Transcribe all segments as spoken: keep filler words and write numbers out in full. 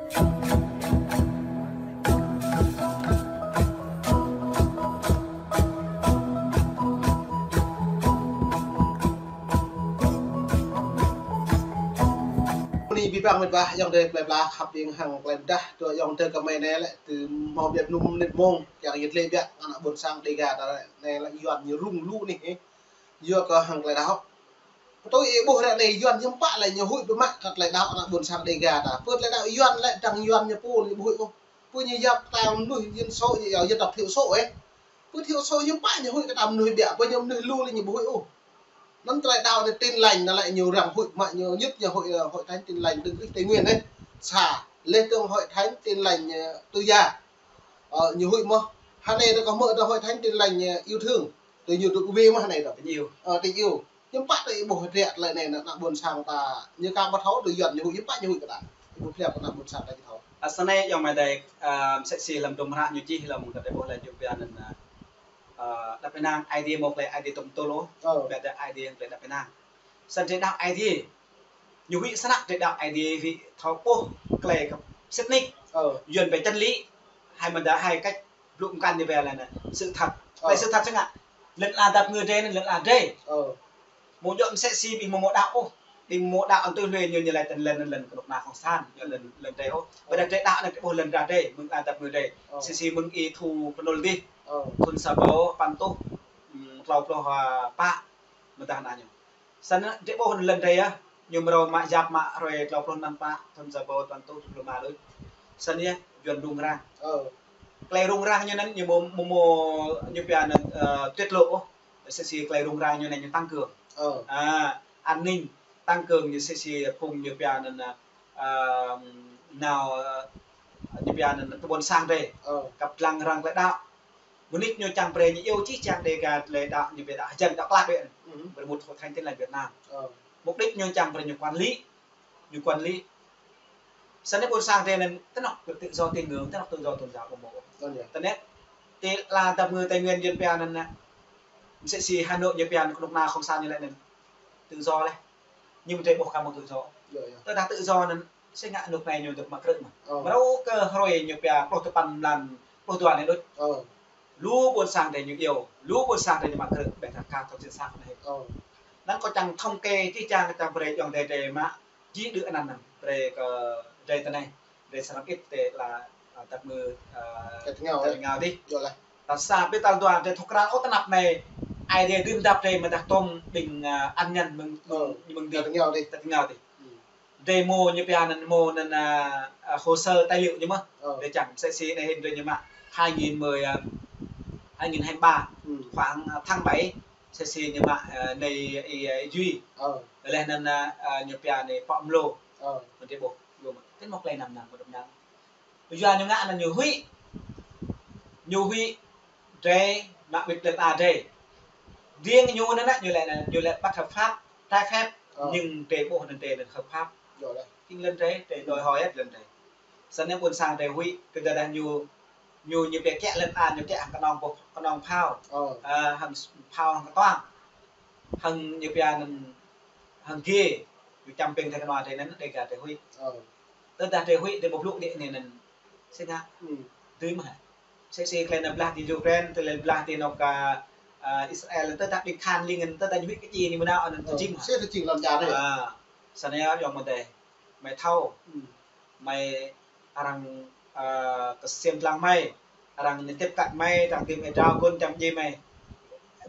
Bơni abih bang met wa, ayŏng adơi plơi pla khăp ƀing hăng plơi pla, tui ayŏng adơi kơmơi anai lĕ, tơ hmâo biă mơnŭm mơnit mông, kiăng yơh lĕ biă, ană ƀôn sang Dêga ta anai lĕ Yuan ñu rŭng lu anih, yua kơ hăng tơlơi đaŏ. Pơtui ih ƀuh ră anai Yuan hiư̆m pă lĕ ñu huĭ biă mă kơ tơlơi đaŏ ană ƀôn sang Dêga ta. Pơ tơlơi đaŏ Yuan lĕ dăng Yuan ñu pô ñu ƀu huĭ ôh. Pơ ñu yap ta mơnuih dân số, ñu yap dân tộc thiểu số ĕ. Pơ thiểu số hiư̆m pă ñu huĭ kơ ta mơnuih biă, pơ ñu mơnuih lu lĕ ñu ƀu huĭ ôh. Anŭn tơlơi đaŏ anai Tin Lành anŭn lĕ ñu arăng huĭ mă ñu nhất ñu Hội, Hội Thánh Tin Lành Đấng Christ Tây Nguyên anai. Sa, lĕ tơ̆ng Hội Thánh Tin Lành, ơ, Tư Gia. Ơ, ñu huĭ mơ̆n. Hơnai ta kơ hmư̆ ta Hội Thánh Tin Lành, ơ, Yêu Thương. Tui ñu tui kơ wê mơ̆n hơnai ta. Tình yêu. Ơ, Tình Yêu. Hiư̆m pă tơ ih ƀuh hơdră tơlơi anai ană ƀôn sang ta. Ñu kơ ƀu thâo tui Yuan ñu huĭ, hiư̆m pă ñu huĭ kơ ta. Ih ƀuh pơhiăp kơ ană ƀôn sang ta či thâo. Ơ, sơnai ayŏng amai adơi, ơ, mơsĕ si lăm dum hră ñu čih lăm kơ tơlơi ƀuh lĕ jum pia anŭn, ơ, ơ, đăp ênang Aê Diê mơ̆ tơlơi Aê Diê tơm tơl ôh. Ơ. Biă tơ Aê Diê tơlơi đăp ênang. Sơnai tơlơi đaŏ Aê Diê. Ñu huĭ snăk tơlơi đaŏ Aê Diê huĭ thâo ƀuh tơlơi kơ sĭt nik. Ơ. Yuan pơčan lĕ, hai mơda hai cách blŭ mơkăn ñu pia lĕ anai, sự thật. Ơ. Tơlơi sự thật sĭt ngă. Lŏn ala dap ngơ drơi anŭn lŏn ala drơi. Ơ. Mơ̆ djơ̆ mơsĕ si ƀing mơ̆ mơ̆ đaŏ ôh. Ƀing mơ̆ đaŏ anŭn tui hlue ñu ñu lĕ tơl lŏn lŏn kơnuk kơna kông sản, ñu lŏn lŏn drơi ôh. Ơ. Ƀôdah tơlơi đaŏ anŭn tơlơi ƀuh lŏn ala drơi, mơ̆ng ala dap ngơ drơi. Ơ. Sĭt si mơ̆ng ih thu pơnul dih. Ơ. Thun sa rơbâo păn rơtuh, tlâo pluh, ơ, pă, mơdah anai ñu. Sơnai tơlơi ƀuh lŏn drơi yơh, ñu mrâo mă yap mă hrơi tlâo pluh năm pă, thun sa rơbâo păn rơtuh dua pluh rơma đôč. Sơnai yơh, Yuan rŭng răng. Ơ. Tơlơi rŭng răng ñu anŭn, ñu mơ̆, mơ̆, mơ̆, ñu pia anŭn, ơ, tiết lộ ôh. Sĭt si tơlơi rŭng răng ñu anŭn ñu tăng cường. Ơ. À, an ninh, tăng cường ñu sĭt si phung ñu pia anŭn, ơ, ơ, nao, ơ, ñu pia anŭn tơ ƀôn sang drơi. Ơ. Kăp lăng răng tơlơi đaŏ. Mơnit ñu čang brơi ñu iâu čih čang Dêga tơlơi đaŏ ñu pia đaŏ hơjăn đaŏ klă biă. Ơ. Brơi mŭt Hội Thánh Tin Lành Việt Nam. Ơ. Mục đích ñu čang brơi ñu quản lý. Ñu quản lý. Sơnai ƀôn sang drơi anŭn tơnŏk tự do tín ngưỡng, tơnŏk tự do tôn giáo ƀu mơ̆. Ơ, yơh. Tơnĕt, tơlơi ala dap ngơ Tây Nguyên Yuan pia anŭn anai. Mơsĕ si Hà Nội ñu pia anŭn kơnuk kơna kông sản ñu lĕ anŭn. Tự do lĕ. Ñu mơ̆ drơi ƀuh kơ mơ̆ tự do. Yơh, yơh. Tơdah tự do anŭn, sĭt ngă anŭn anai ñu dŏ mă krư̆ mơ̆n. Ơ. Mrâo kơ hrơi ñu pia pluh tơpăn mlan, pluh dua anai đôč. Ơ. Lu ƀôn sang drơi ñu iâu, lu ƀôn sang drơi ñu mă krư̆, ƀĕ ta ka tŏ chính xác anai. Ơ. Anŭn kâo čang thống kê, či čang kơ čang brơi ayŏng adơi drơi mă, či đư̆ anăn anŭn, brơi kơ drơi tơ anai, drơi srăng ĭt tơlơi ala, ơ, dap ngơ, ơ, tơlơi tơngao, tơlơi tơngao dih. Yơh lah. Tal sa, ƀiă tal dua, drơi thâo krăn ôh tơnap anai, Aê Diê dưm dăp drơi mơdah tơm ƀing, ơ, ăn nhân mơ̆ng, ơ, mơ̆ng, mơ̆ng dih. Tơlơi tơngao dih. Tơlơi tơngao dih. Ơ. Drơi mơ̆ ñu pia anŭn mơ̆ anŭn, ơ, ơ, hồ sơ tài liệu ñu mơ̆n. Ơ. Drơi čang, mơsĕ si anai hĭn drơi ñu mă hai nghìn mười, ơ, hai nghìn hai mươi ba, ơ, khoảng, ơ, tháng bảy, mơsĕ si ñu mă, ơ, anai, ơ, ơ, Duy. Ơ. Laih anŭn, ơ, ơ, ñu pia anai Pŏk Mlô. Ơ. Mơ̆n drơi ƀuh, lu mơ̆n. Tơl mơ̆ tơlơi năm năm mơ̆ đăm năm. Yua ñu ngă anŭn ñu huĭ. Ñu huĭ drơi mă wĭt lŏn ala drơi. Riêng ñu anŭn anai, ñu lĕ, ñu lĕ bất hợp pháp, trái phép, ơ, nhưng drơi ƀuh anŭn drơi anŭn hợp pháp. Yơh lah. Kinh lŏn drơi, drơi đòi hỏi yơh lŏn drơi. Sơnai ƀôn sang drơi huĭ, kơ tơdah ñu, ñu, ñu pia kiăng lŏn ala, ñu kiăng hăng kơnong ƀuh, kơnong phao. Ơ. Ơ, hăng phao hăng kơtuang. Hăng ñu pia anŭn, hăng ghê, ñu čăm ping tơlơi kơnong drơi anŭn, Dêga drơi huĭ. Ơ. Tơdah drơi huĭ, drơi ƀuh blŭ đĭ anai anŭn. Sĭt ngă. Ơ. Dưi mơ̆ hă. Sĭt si tơlơi anŭn blah ti Ukraine, tơlơi blah ti anŏ kơ, ơ, Israel, tơdah ƀing khan ling anŭn, tơdah ñu huĭ kơ či anai mơnao anŭn, ơ, tơjing mơ̆ hă. Sĭt tơjing lŏn čar anai. Ơ. Sơnai ayŏng amai adơi. Mơi thâo. Ơ. Mơi arăng, ơ, kơsem lăng mơi, arăng nao tiếp cận mơi, arăng tìm ih drao gŭn čăm djai mơi.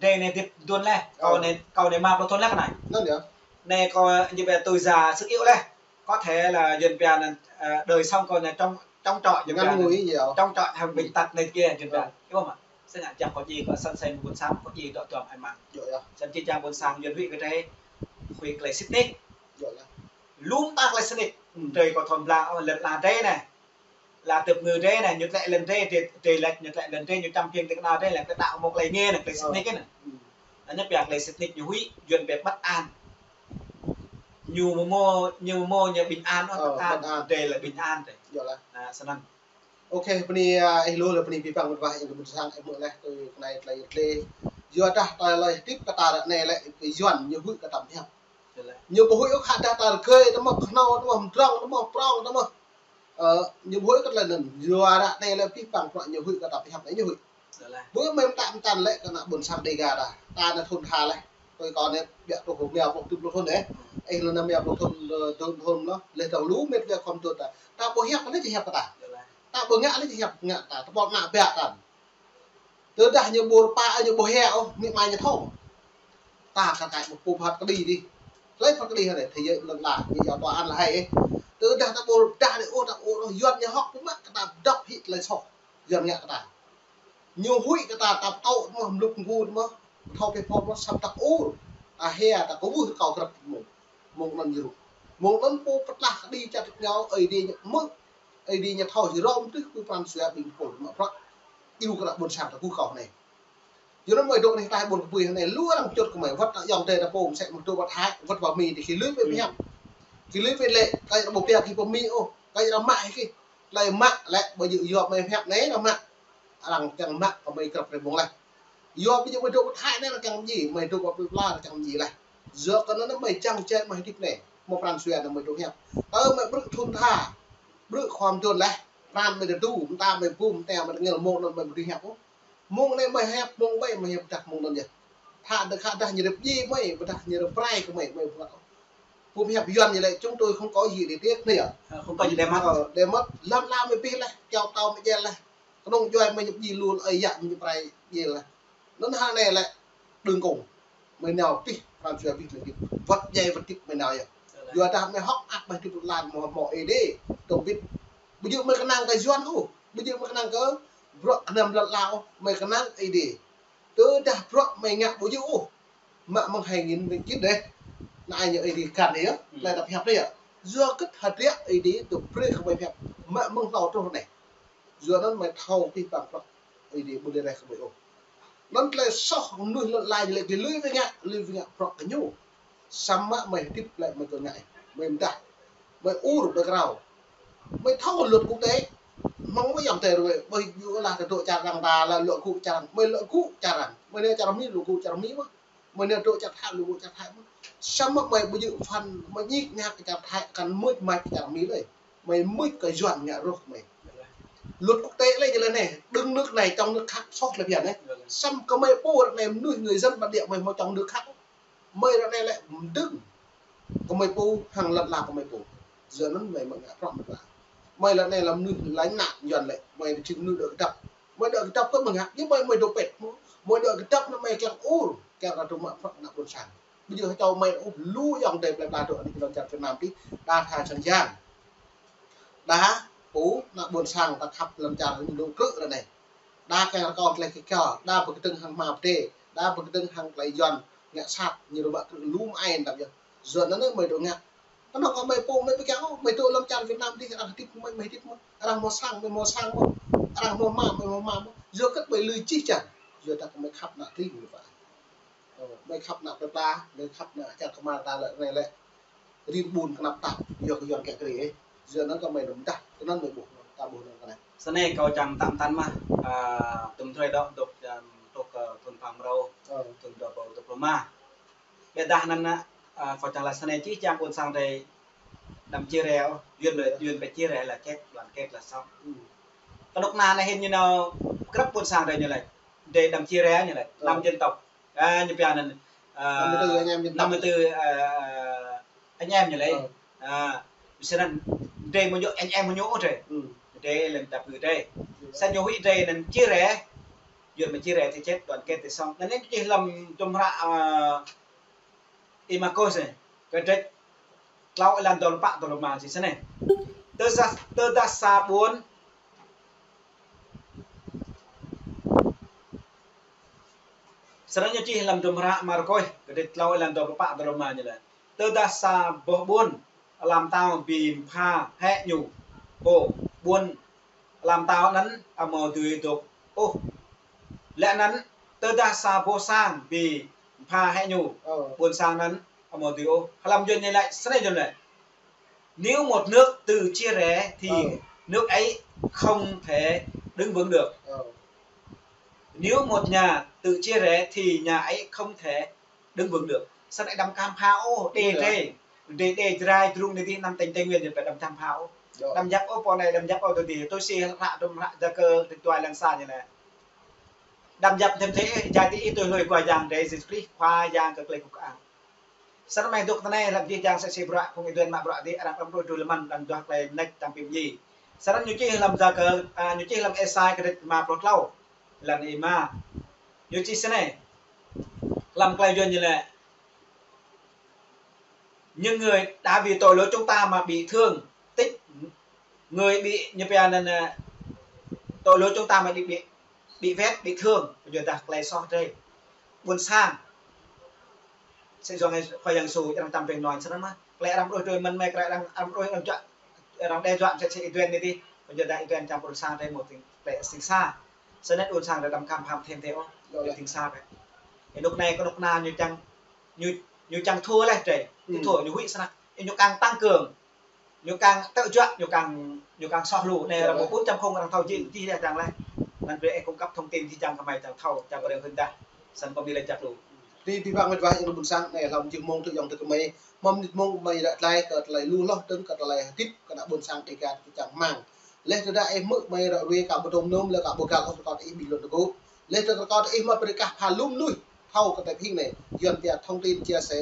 Drơi anai hơdip đưm laih, kâo, ơ, anai, kâo anai rơma pluh thun laih kơ anai. Anŭn yơh. Anai kâo ñu pia tôi già sức yếu laih. Có thể là Yuan pia anŭn, ơ, đời sống kâo anai chống, chống chọi, Yuan pia anŭn ngắn ngủi gì ạ? Chống chọi hăng, ơ, bệnh tật này kia, Yuan pia. Ơ. Ih ƀuh mơ̆? Sĭt ngă čang kâo djai kâo săn săn ƀôn sang, kâo djai dŏ duăm ai măng. Yơh, yơh. Săn či čang ƀôn sang Yuan huĭ kơ drơi, huĭ tơlơi sĭt nik. Yơh, yơh. Lu mơta tơlơi sĭt nik. Ơ. Drơi kâo thâo blah, ơ, lŏn ala drơi anai. Ala dap ngơ drơi anai, ñu tlĕ lŏn drơi, drơi, drơi lĕ, ñu tlĕ lŏn drơi, ñu čăm ping tơlơi kơnong drơi lĕ, tơlơi đaŏ mơ̆ tơlơi ngê anai, tơlơi sĭt nik anai. Ơ. Anŭn ñu pia tơlơi sĭt nik ñu huĭ, Yuan pia bất an. Ñu mơ̆ mơ̆, ñu mơ̆ mơ̆ ñu bình an, ơ, bất an, bất an. Drơi lĕ bình an drơi. Yơh lah. À, sơnăn. Ok, bơni, ơ, ih lu lĕ bơni abih bang met wa, ih lu ƀôn sang, ih mơ̆ lĕ tui kơ anai tơlơi tơlơi. Yua dah tơlơi hơdip kơ ta ră anai lĕ, kơ Yuan ñu huĭ kơ ta pơhiăp. Yơh lah. Ñu ƀu huĭ ôh kơ dah ta rơgơi, ta mơ̆ kơhnâo, ta mơ̆ mdrŏng, ta mơ̆ prŏng, ta mơ̆ Ơ, ñu huĭ kơ tơlơi anŭn, yua ră anai lĕ pih păng prăk ñu huĭ kơ ta pơhiăp anai ñu huĭ. Bơ mơ̆ mơta mơtăn lĕ kơ ană ƀôn sang Dega ta. Ta anai thun tha lĕ. Tui kâo anai biă truh rơma pluh tơjuh pluh thun dêh. Ih lĕ anai rơma pluh thun, ơ, thun, thun lĕ. Lĕ tơl lu mĕt lĕ khŏm tui ta. Ta ƀu hiăp lĕ či hiăp kơ ta. Ta ƀu ngă lĕ či hiăp ngă ta. Ta ƀu ngă biă ta. Tơdah ñu ƀu rơpa, ñu ƀu hia ôh, amĭ ama ñu thâo. Ta kơ kaĭ ƀu pơphat kơđi dih. Hlơi phat kơđi hă anai, thế giới lŏn la, ñu yua tòa án lăi hă. Tơdah ta ƀu rơpa dih ôh, ta ôh, Yuan ñu hŏk pơmă kơ ta dŏ hĭ tơlơi soh. Yuan ngă kơ ta. Ñu huĭ kơ ta, ta pơtô mơ̆n, mlŭk mgu mơ̆n, thâo pĕ phŏ mơ̆n, săp ta ur. Ta hia, ta kwưh kâo krăp mơ̆n. Mơ̆ng anŭn ñu rŭ. Mơ̆ng anŭn pô pơtlah kơđi čăt ngao, Ơi Adai ñu mơ̆. Ơi Adai ñu thâo či rŏm tih kơ pran jua ƀing pô mă prăk. Iâu kơ ană ƀôn sang ta kơkuh kâo anai. Yua anŭn mơi dŏ anai ta ƀôn kơpui anai, lu arăng čut kơ mơi, wơ̆t ayŏng adơi ta pô mơsĕ mơ̆ dŏ wơ̆t Thái, wơ̆t pơ Mi dih, kơ lui pĕ pơhiăp. Kơ lui pĕ lĕ, kơ arăng ƀu pia kơ pơ Mi ôh, kơ arăng mă hĭ kơ. Tơlơi mă lĕ, ƀu djơ̆ yua mơi pơhiăp anai arăng mă. Arăng kiăng mă kơ mơi krăp rơmông laih. Yua ƀu djơ̆ mơi dŏ wơ̆t Thái anai arăng kiăng mơñi, mơi dŏ wơ̆t plơi pla arăng kiăng mơñi laih. Yua kơ anŭn mơi čang čĕ mơi hơdip anai, mơ̆ pran jua anai mơi dŏ hiăp. Tơ mơi ƀrư̆ thun tha, ƀrư̆ khŏm thun laih, pran mơi tơdu, mơta mơi bum, mơta mơi tơngil, mơ̆ng anŭn mơi ƀu dưi hiăp ôh. Mơ̆ng anai mơi hiăp, mơ̆ng ƀai mơi hiăp dah mơ̆ng anŭn yơh. Tha dah khă dah ñu rơp djai mơi, ƀôdah ñu rơp prai kơ mơi, mơi ƀu ngă ôh. Pơhiăp Yuan ñu lĕ chúng tôi không có gì để tiếc anai yơh. Ơ, không có gì để mất. Ơ, để mất. Lăm lăm mơi pih laih, kiao tao mơi djai laih. Kơnơ̆ng djuai mơi ñu djai lu, ơi yă mơi ñu prai djai laih. Anŭn hă anai lĕ đương cùng. Mơi nao tih pran jua ƀing lĕ djai. Wơ̆t djai wơ̆t hơdip mơi nao yơh. Yua dah mơi hŏk ăt mơi hơdip lan mơ̆, mơ̆ Ơi Adai. Tơm bit. Ƀu djơ̆ mơi kơnang kơ Yuan ôh. Ƀu djơ̆ mơi kơnang kơ bruă kơnăm lŏn la ôh. Mơi kơnang Ơi Adai. Tơdah bruă mơi ngă ƀu djơ̆ ôh. Mă mơ̆ng hai nghìn mười chín dêh. Anai ñu Ơi Adai kăn yơh. Tơlơi ta pơhiăp anai yơh. Yua kơ hơdră Ơi Adai tŭ brơi kơ mơi pơhiăp. Mă mơ̆ng hlâo truh anai. Yua anŭn mơi thâo pih păng prăk Ơi Adai ƀu lĕ reh kơ mơi ôh. Anŭn tơlơi soh mơnuih lŏn la ñu lĕ kơ lui wai ngă, lui wai ngă prăk kơ ñu. Samơ̆ mơi hơdip lĕ mơi kơ ngă, mơi mơdah, mơi ur, mơi krao. Mơi thâo luật quốc tế. Mơ̆ng mơi yăm tơ ruai, ƀơi yua lah tơdŏ čar arăng ta lĕ luă gŭ čar arăng, mơi luă gŭ čar arăng. Mơi nao čar Mi luă gŭ čar Mi mơ̆n. Mơi nao dŏ čar Thái, lu čar Thái mơ̆n. Samơ̆ mơi ƀu djơ̆ phăn, mơi ñik ñak kơ čar Thái, kăn mưč mač kơ čar Mi lơi. Mơi mưč kơ Yuan ngă rŏh mơi. Luật quốc tế lĕ ñu lĕ anai, đứng nước này trong nước khác soh lĕ phiăn anai. Samơ̆ kơ mơi pô ră anai mơnuih người dân bản địa mơi hmâo trong nước khác. Mơi ră anai lĕ mơ̆ dơ̆ng. Kơ mơi pô, hăng lŏn la kơ mơi pô. Yua anŭn mơi mă ngă prăk mơ̆ la. Mơi ră anai lăm mơnuih lánh nạn Yuan lĕ, mơi jing mơnuih dŏ kơdŏp. Mơi dŏ kơdŏp kơ mơ̆ ngă, yua mơi, mơi dŏ pĕt mơ̆. Mơi dŏ kơdŏp anŭn mơi kiăng ur, kiăng rơdŭ mă prăk ană ƀôn sang. Ƀu djơ̆ hơčâo mơi ur lu ayŏng adơi plơi pla dŏ anai kơ lŏn čar Việt Nam tih, đa tha sang yang. Đa pô ană ƀôn sang ta khăp lŏn čar ñu dŏ krư̆ ră anai. Đa kiăng rơkâo tơlơi kơ kiao, đa pơkơdơ̆ng hăng hmua pơdai, đa pơkơdơ̆ng hăng tơlơi Yuan ngă sat, ñu rơbă krư̆ lu mă ai tăm yơh. Yua anŭn mơi dŏ ngă. Kơnơ̆ng kơ mơi pô mơi pơkiăng, mơi dŏ lŏn čar Việt Nam tih, arăng hơdip mơi, mơi hơdip mơ̆n. Arăng hmâo sang, mơi hmâo sang mơ̆n. Arăng hmâo hma, mơi hmâo hma mơ̆n. Yua kơ mơi lui jih jang. Yua dah kơ mơi khăp ană tring mơi pha. Ơ, mơi khăp ană plơi pla, mơi khăp ană čar kơmar ta lĕ anai lĕ. Rin ƀun kơnăp tap, yua kơ Yuan kiăng kơ ri, ơ. Yua anŭn kơ mơi nŭm dah, kơ anŭn mơi ƀuh, ta ƀuh anŭn kơ anai. Sơnai kâo čang tam tăn mă, a, tơm tơlơi dŏ, dŏ, a, truh kơ thun pă mrâo, ơ, thun dua rơbâo dua pluh rơma. Ƀiădah anŭn, a, kâo čang laĭ sơnai jih jang ƀôn sang adơi đăm chia rẽ, Yuan lĕ, Yuan pơčia rẽ là chết, đoàn kết là sống. Kơnuk kơna anai hĭn ñu nao krăp ƀôn sang adơi ñu laĭ, adơi đăm chia rẽ ñu laĭ, năm dân tộc. A, ñu pia anŭn, a, năm mươi tư anh em dân tộc. Năm mươi tư, a, anh em ñu laĭ. Ơ. A, ƀiădah anŭn adơi mơ̆ ñu anh em mơ̆ ñu adơi. Adơi lăm ta pư adơi. Sa ñu huĭ adơi anŭn chia rẽ. Yuan pơčia rẽ thì chết, đoàn kết thì sống. Anŭn anai čih lăm hră, a, Y Markôs anai, kơdrêč klâo êlan dua pluh pă dua pluh rơma čih sơnai. Tơdah, tơdah sa ƀôn. Sơnai ñu čih lăm hră Markôs, kơdrêč klâo êlan dua pluh pă dua pluh rơma ñu laĭ. Tơdah sa boh ƀôn, alăm tao bi pha hĕ ñu. Ơ, ƀôn alăm tao anŭn amâo dưi dŏ ôh. Lĕ anŭn tơdah sa boh sang bi pha hĕ ñu. Ơ. Ƀôn sang anŭn amâo dưi ôh. Hlăm Yuan ñu laĭ, sơnai Yuan laĭ. Nếu một nước tự chia rẽ thì, ơ, nước ấy không thể đứng vững được. Ơ. Nếu một nhà tự chia rẽ thì nhà ấy không thể đứng vững được. Sơnai đăm khăm phao ôh, đe, đe, đe Jrai, Drung anai tih, năm tỉnh Tây Nguyên ñu pơđăm khăm phao ôh. Đăm djăp ôh pô anai, đăm djăp ôh tơ dih. Tui si hră, tơm hră Yakơ kơdrêč dua lăng sa ñu laĭ: Đăm djăp thêm thế, jai ti ih tui hlôi Khua Yang drei Yêsu Krist, Khua Yang kơ tơlơi kơkuh kơang. Snăn mơ̆ng dŏ tơ anai, hlăm jih jang msĕ si bruă phung ih dŏ mă bruă dih, arăng đăm đuaĭ tui lơmăn, đăm duah tơlơi mơneč tăm pĭ mơji. Snăn ñu čih hlăm Yakơ, a, ñu čih hlăm Êsai kơdrêč rơma pluh klâo, lăn êma. Ñu čih snei. Hlăm klei Yuan ñu laĭ: Những người đã vì tội lỗi chúng ta mà bị thương tích, người bị, ñu pia anăn, a, tội lỗi chúng ta mà bị, bị, bị vết, bị thương, pơyua dah klei soh drei. Ƀuôn sang. Msĕ si Khua Yang Yêsu arăng tăm pĭ nŏn snăn mơh. Klei arăng đuaĭ tui mơ̆n mơ̆, klei arăng, arăng đuaĭ, arăng djăp, arăng đe djuă msĕ si ih dŏ anai dih. Pơyua dah ih dŏ čăm ƀuôn sang drei mâo tĭng, klei tĭng sa. Snăn ƀuôn sang drei đăm khăm pham thêm thế ôh. Klei tĭng sa bĕ. Ih nŭk anai, kơ nŭk anăn ñu čang, ñu, ñu čang thua leh drei. Ñu thua, ñu huĭ snăk. Ñu kăng tăng kơ̆ng. Ñu kăng tơ̆ juă, ñu kăng, ñu kăng soh lu. Anai arăng mâo bốn chấm không arăng thâo jing, jih leh čang leh. Anăn brei ih cung cấp thông tin jih jang kơ mơi čang thâo, čang brei hưn dah. Snăn kơ mơi leh čăk lu. Ti, ti bang mĕt wa ih ƀuôn sang, anai hlăm jing mông tơ yŏng tơ kơ mơi, mơ̆ng mnĭt mông mơi ră tơlơi, kơ tơlơi lu hloh dơ̆ng, kơ tơlơi hơdip, kơ ană ƀuôn sang Dega čang rơmang. Leh tơdah ih hmư̆ mơi ră ruai ka ƀu tơm nôm, leh ka ƀu găl ôh rơkâo tơ ih ƀing lŏn tơgŭ. Leh tơ rơkâo tơ ih mă brei kah pha lu mnuih thâo kơ tơlơi hing anai. Yuan pia thông tin chia sẻ